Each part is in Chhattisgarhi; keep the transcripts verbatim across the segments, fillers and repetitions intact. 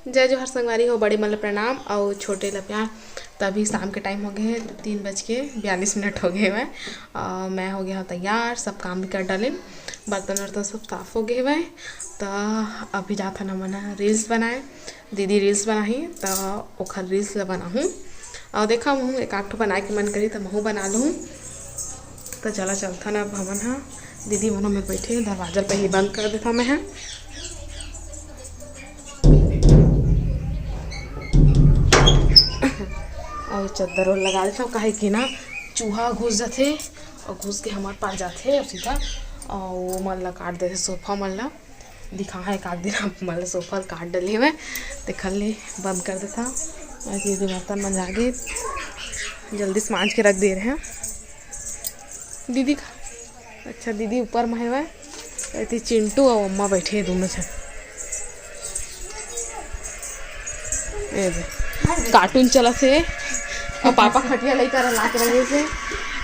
जय जोहार संगवारी हो, बड़े मन ल प्रणाम अउ छोटे ल प्यार। त अभी शाम के टाइम हो गए हे, तीन बज के बयालीस मिनट हो गए हवय। अ, मैं हो गया हूँ तैयार, सब काम भी कर डालिन, बर्तन वर्तन सब साफ हो गए हवय। त अभी जात हन हमन ह रील्स बनाए, दीदी रील्स बनाही त ओखर रील्स ल बनाहूँ। अउ देखा हूँ एक आध ठो बनाए के मन करी त महूँ बना लूँ। त चला चलथन अब हमन ह, दीदी मनो में बैठे, दरवाजा ल पहले बंद कर देता मैं ह। अउ चद्दर ओल लगा देथव, काहे कि ना चूहा घुस जाथे अउ घुस के हमर पास जाथे अउ सीधा अउ मन ला काट देथे, सोफा मन ला। दिखा है एक आध दिन आप मन ला सोफा ल काट डले हवय, तेखर ले बंद कर देथव। अउ ये दे बर्तन मन जागे, जल्दी से मांज के रख दे रहे हैं। दीदी का अच्छा, दीदी ऊपर में हवय, एती चिंटू अउ अम्मा बैठे हे दोनों झन। ए दे, कार्टून चलत हे अउ पापा खटिया लई कर ला के रखे हे।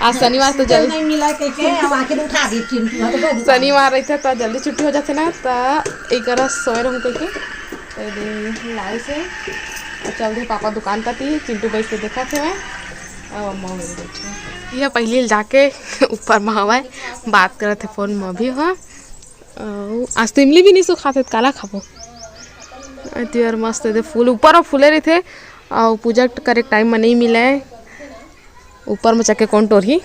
आज शनिवार तो जल्दी नहीं मिला के, के अब आखिर उठा दी चिंटू, हाँ, तो दे दे। शनिवार रहता तो जल्दी छुट्टी हो जाते ना, तो एक रस सोए रहूं कह के। तो ये दे लाइस हे, अउ चल दे पापा दुकान कती, चिंटू बैठ के देखत हे। अउ अम्मा मेरे बैठे हे। ये पहली जाके ऊपर में हवय, बात करत हे फोन में अभी ह। अउ आज तो इमली भी नहीं सुखात हे, काला खाबो। अति और मस्त हे फूल, ऊपर में फूले रहिथे, अउ पूजा करे के टाइम में नहीं मिले, ऊपर में चके कौन टोरही।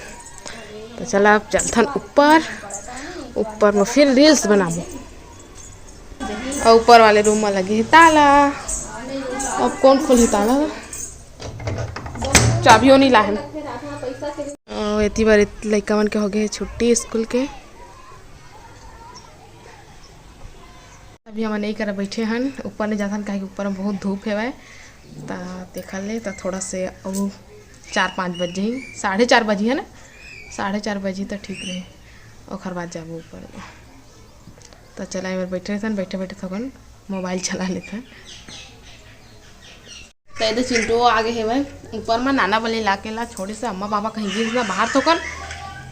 तो चला अब चलथन ऊपर, ऊपर में फिर रील्स बनाबो। अउ ऊपर वाले रूम में लगे हे ताला, अब कौन खोलही ताला? चाबियो नहीं लाहे। अउ एती बार इत-, लइका मन के हो गए हे छुट्टी स्कूल के। अभी हमन यही करा बैठे हन, ऊपर नहीं जाथन, काहे कि ऊपर में बहुत धूप हेवय। त तेखर ले त थोड़ा से अउ चार पाँच बज जाही, साढ़े चार बजी है ना, साढ़े चार बजी त ठीक रही, ओखर बाद जाबो ऊपर में। त चला, एबर बैठे रहथन, बैठे बैठे थोकन मोबाइल चला लेथन। त एदे चिंटू आ गे हेवय ऊपर म, नाना बले लाके ला छोड़े से अम्मा पापा कहीं गिस ना बाहर थोकन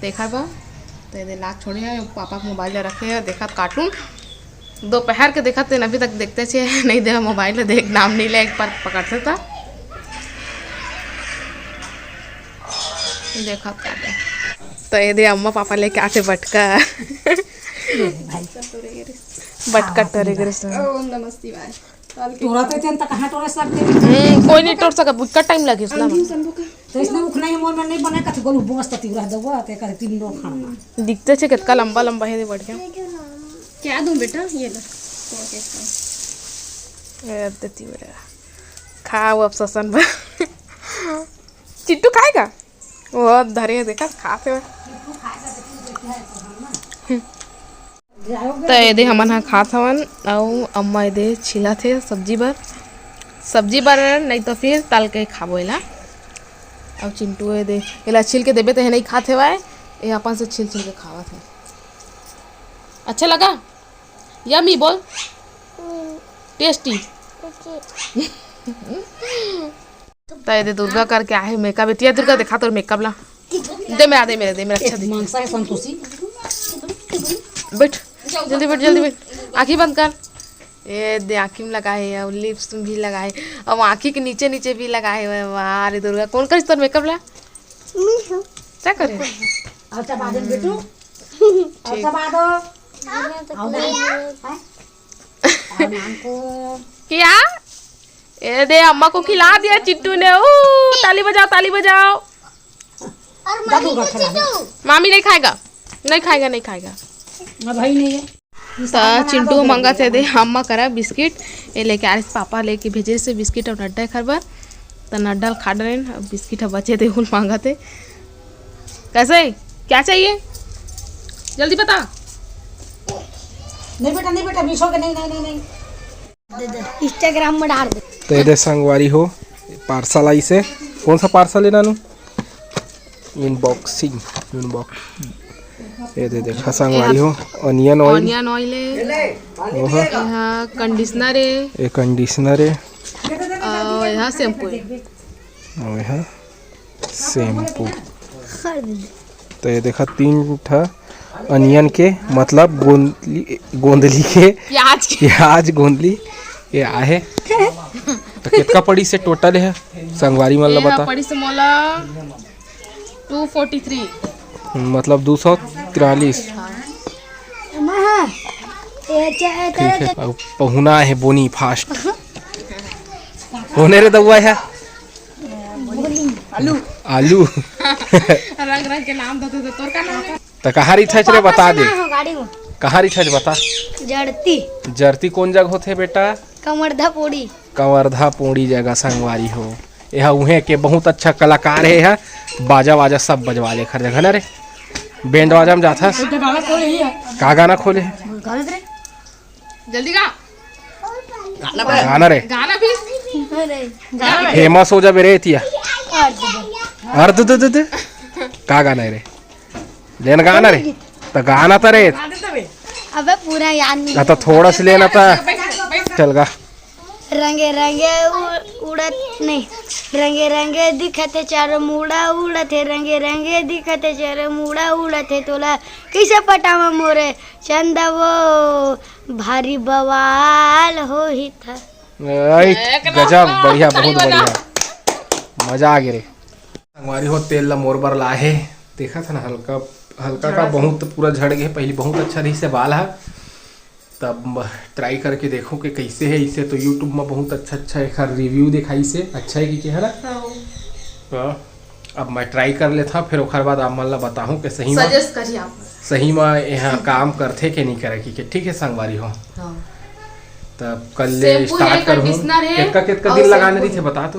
देखा बा। त एदे लाके छोड़े हे, पापा के मोबाइल ला रखे हे, देखत कार्टून। दोपहर के देखत तेन अभी तक देखते छे, नहीं दे मोबाइल ला, देख नाम नहीं ले, एक बार पकड़ते त देखत कार्टून। त एदे अम्मा पापा लेके आते बटका। बटका टोरे गिस। ओम नमः शिवाय। तोरा तो इतन तक कहाँ टोरे सकते? हम्म, कोई नहीं टोर सकत, बुक्का टाइम लगे उसला। तो इसने उखना ही मोर में नहीं बना, कथी गोलू बस तती रह दबो, ते कर तीन लोग खाना। दिखते छे कितना लंबा लंबा है, बढ़िया। क्या दूं बेटा? ये लो। ए, देती मेरा। खाओ अब ससन बा। चिट्टू खाएगा? वो धरे देखा खाते हुए। त एदे हमन ह खात हवन, अउ अम्मा एदे छिलत हे सब्जी बर, सब्जी बर नहीं तो फिर तल के खाबो एला। अउ चिंटू एदे एला छिल के देबे त ये नहीं खात हेवय, ये अपन से छिल छिल के खावत हे। अच्छा लगा? यमी बोल। टेस्टी। त एदे दुर्गा करके आहे मेकअप। एतिया दुर्गा देखा तोर मेकअप ला। दे मेरा, दे मेरा, दे मेरा, अच्छा दे। मानसा है संतोषी। बैठ, जल्दी बैठ, जल्दी बैठ। आँखी बंद कर। ए दे, आँखी में लगा है, अउ लिप्स में भी लगा है, अउ आँखी के नीचे नीचे भी लगा है। वाह रे दुर्गा, कौन करिस तोर मेकअप ला? मैं हूँ। क्या करे? अच्छा बादल बेटू। अच्छा बादल। आओ ना। हैं? आओ ना को। क्या? ए दे, अम्मा को खिला दिया चिट्टू ने। ऊ, ताली बजाओ, ताली बजाओ। और मामी को चिट्टू। मामी नहीं खाएगा, नहीं खाएगा, नहीं खाएगा। अब भाई नहीं है। त चिंटू मांगत हे दे अम्मा करा बिस्किट, ये लेके आ रहे पापा लेके भेजे से बिस्किट अउ नड्डा खर बर। त नड्डा ल खा डरेन, अब बिस्किट ह बचे दे उल मांगत हे। कैसे? क्या चाहिए? जल्दी बता। नहीं बेटा, नहीं बेटा, मीशो के नहीं, नहीं, नहीं, नहीं। Instagram में डाल दे। त एदे संगवारी हो, पार्सल आइसे। कौन सा पार्सल है नानू? Unboxing, inbox. ये दे देखा संगवारी हो, अनियन ऑयल। अनियन ऑयल है। ओहो। यहाँ कंडीशनर है। ये कंडीशनर है। और यहाँ शैम्पू है। और यहाँ शैम्पू। तो ये देखा तीन ठा अनियन के, मतलब गोंदली, गोंदली के प्याज के। प्याज गोंदली ये आहे। तो कितका पड़ी से टोटल है संगवारी मन ला ये बता। पड़ी से मोला टू फोर्टी थ्री। मतलब दो सौ तिरालीस। ठीक है। अब पहुना है बोनी फास्ट। कोने रे दउआ है? आलू। आलू। रंग रंग के नाम देते थे। तोर का नाम है? त कहाँ रिथच रे, बता दे। ना हो गाड़ी में। कहाँ रिथच बता। जड़ती। जड़ती कौन जगह होथे बेटा? कंवरधा पोड़ी। कंवरधा पोड़ी जगह संगवारी हो। एहा उहें के बहुत अच्छा कलाकार हे, एहा बाजा वाजा सब बजवा ले खर जगह ना रे। बैंड वाजा में जाथस। का गाना खोले हे? जल्दी गा। गाना रे। गाना भी। फेमस हो जाबे रे एतिया। अर्ध दे दे दे। का गाना है रे? लेन गाना रे। त गाना त रे। अबे पूरा याद नहीं। ना त थोड़ा सा लेना था। चल गा। रंगे रंगे उ-, उड़त नहीं। रंगे रंगे दिखत हे चारों मुड़ा उड़त हे। रंगे रंगे दिखत हे चारों मुड़ा उड़त हे। तोला कैसे पटावा मोरे चंदा वो भारी बवाल होही था। ए, गजब, बढ़िया, बहुत बढ़िया। मजा आ गे रे। संगवारी हो, तेल ला मोर बर लाए हे। देखत हन हल्का हल्का का, बहुत पूरा झड़ गे। पहली बहुत अच्छा रहिस हे बाल ह, तब ट्राई करके देखो कि कैसे है। इसे तो YouTube में बहुत अच्छा अच्छा एक रिव्यू दिखाई से अच्छा है कि, कि है ना। हाँ। हाँ। अब मैं ट्राई कर लेता, फिर ओखर बाद आप मन ला बताहूँ कि सही में, सजेस्ट करिए आप। सही में यहाँ काम करथे कि नहीं करे कि, कि ठीक है संगवारी हो। हाँ। तब कल ले शैम्पू है, स्टार्ट करहूँ। कंडीशनर है, कितका कितका और दिन लगाने शैम्पू रहिथे है। बता तो।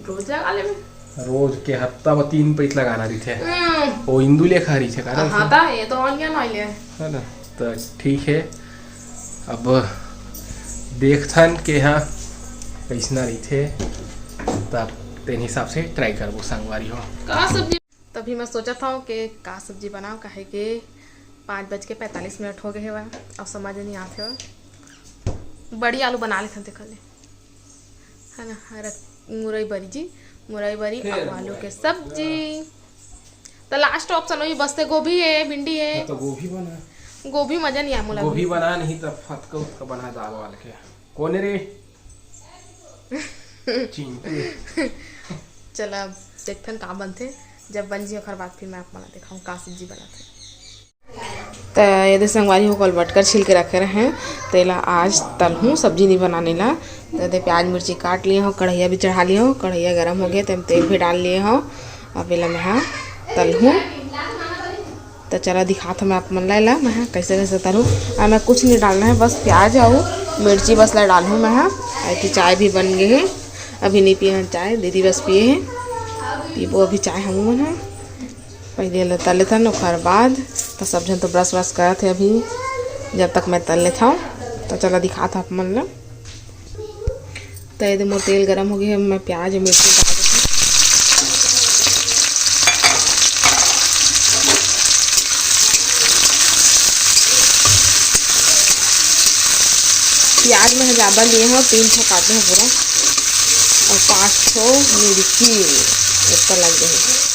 रोज लगा ले। रोज के हफ्ता में तीन पइत लगाना रहिथे। हम्म। वो इंदु लेखा रहिथे का हाँ, रहिथे? ता ये तो ऑनियन ऑयल है। है ना? तो ठीक है, अब देखथन के हा कैसना रहिथे, तब तेन हिसाब से ट्राई करबो संगवारी हो। का सब्जी? तभी मैं सोचत हूँ कि का सब्जी बनाओ, काहे के पाँच बज के पैंतालीस मिनट हो गए हवा, अब समझ नहीं आत हवा। बड़ी आलू बना लेथन तेकर ले, है ना? हरा मुरई बरी जी, मुरई बरी फिर अउ आलू मुरई। के सब्जी। तो लास्ट ऑप्शन वही बचथे, गोभी है, भिंडी है। हाँ, तो गोभी बना। गोभी मजा नहीं आया मोला गोभी भी। बना नहीं तो फतका उतका बना दाल वाल के। कौन रे? चिंटू। चला, देखथन का बनथे। जब बन जी ओकर बाद फिर मैं आप मन ला दिखाऊँ का सब्जी बनाथे। त ये दे संगवारी हो, कल बटकर छील के रखे रहे, तेला आज तलहूँ सब्जी नहीं बनाने ला। त ये दे प्याज मिर्ची काट लिए हो, कढ़ैया भी चढ़ा लिए हो, कढ़ैया गरम हो गया, तेम तेल भी डाल लिए हो। अब एला मैं हा तलहूँ। त चला दिखात हूँ मैं आप मन ला एला मैं हा कैसे कैसे तलहूँ। और मैं कुछ नहीं डालना है, बस प्याज और मिर्ची बस ला डालहूँ मैं हा। ऐसी चाय भी बन गई है, अभी नहीं पिए हैं चाय, दीदी बस पिए हैं, पीबो अभी चाय हम मन हा। पहले एला तल लेथन, ओखर बाद तो सब झन तो ब्रश व्रश करत हे अभी, जब तक मैं तल लेथव। तो चला दिखात हव आप मन ला। तो ये दे मोर तेल गरम हो गया है, मैं प्याज और मिर्ची डाल देथव। प्याज मैं ज़्यादा लिए हव, तीन ठो काटे हव पूरा, और पाँच ठो मिर्ची ऊपर लग गए।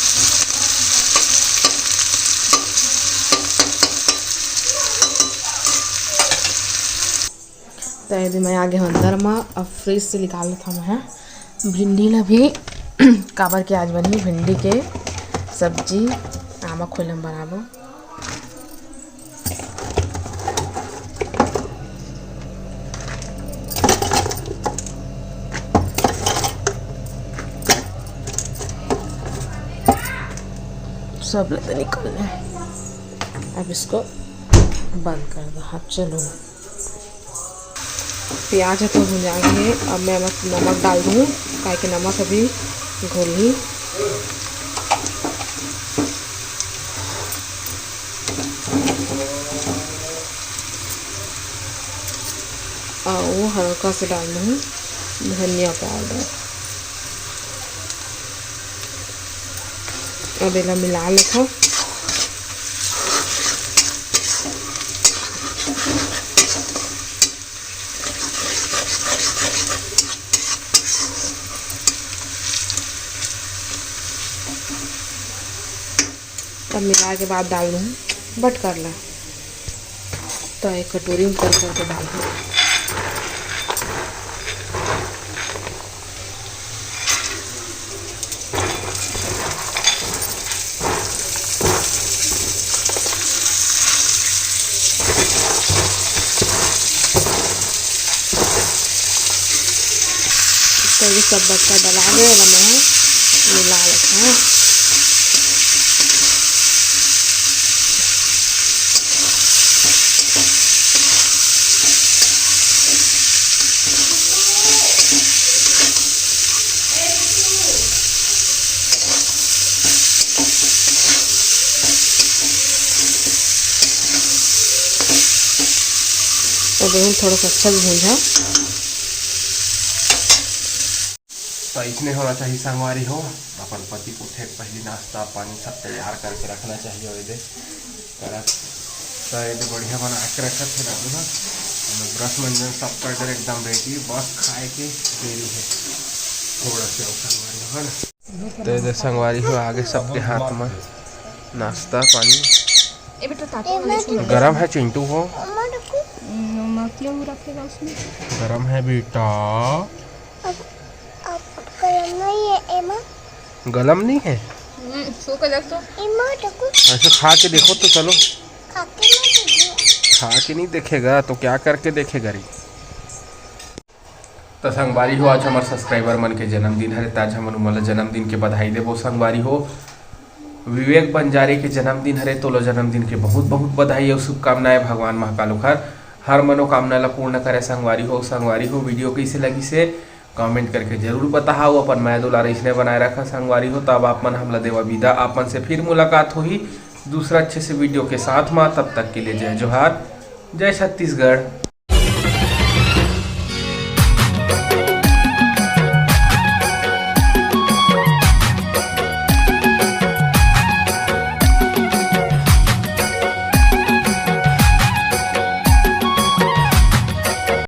तो ये दे मैं आ गे हव अंदर म, अब फ्रिज से निकाल लेथव मैं भिंडी ला भी, काबर के आज बनही भिंडी के सब्जी, आमा खोइला म बनाबो। सब ला तो निकाल ले। अब इसको बंद कर दो। हाँ, चलो, प्याज ह तो भुंजा गे हे। अब मैं नमक, नमक डाल दूँ, काहे के नमक अभी घुलही। अउ हल्का से डाल दूँ धनिया पाउडर। अब एला मिला लेथव। अब मिला के बाद डाल दूँ बटकर ला। तो एक कटोरी में कर करके डाल दूँ। ये सब बटका डला गए, एला मैं मिला लेथंव। तो देखो, थोड़ा सा अच्छा से भूंजा। तो इसने होना चाहिए संगवारी हो, अपन पति पुरखा के पहली नाश्ता पानी सब तैयार करके रखना चाहिए। ओदे करत तो ये तो बढ़िया बना के रखत हे दादू ह। हमर brush मंजन सब कर डरे एकदम ready, बस खाए के देरी है थोड़ा से और संगवारी हो, है ना? तो ये दे संगवारी हो, आगे सबके हाथ में नाश्ता पानी। ए बेटा, तातो वाले छू लो। गरम है चिंटू हो। मम्मा, रुको। हम्म, मम्मा क्यों रखेगा उसमें? गरम है बेटा। अब, अब गरम नहीं है, एमा। गरम नहीं है? हम्म, छू के देख तो। एमा, रुको। ऐसे खा के देखो तो चलो। खा के नहीं देखिए। खा के नहीं देखेगा तो क्या करके देखेगा रे? तो संगवारी हो, आज हमर subscriber मन के जन्मदिन हरे, त आज हमन उमन ला जन्मदिन के बधाई देबो संगवारी हो। विवेक बंजारे के जन्मदिन हरे, तोला जन्मदिन के बहुत बहुत बधाई अउ शुभकामनाएं। भगवान महाकाल ओखर हर मनोकामना ला पूर्ण करे संगवारी हो। संगवारी हो, video कइसे लगिसे comment करके जरूर बताहा, अपन मया दुलार अइसने बनाए रखा संगवारी हो। तब आप मन हमला देवा विदा, आप मन से फिर मुलाकात होही दूसरा अच्छे से video के साथ मा। तब तक के लिए जय जोहार, जय छत्तीसगढ़।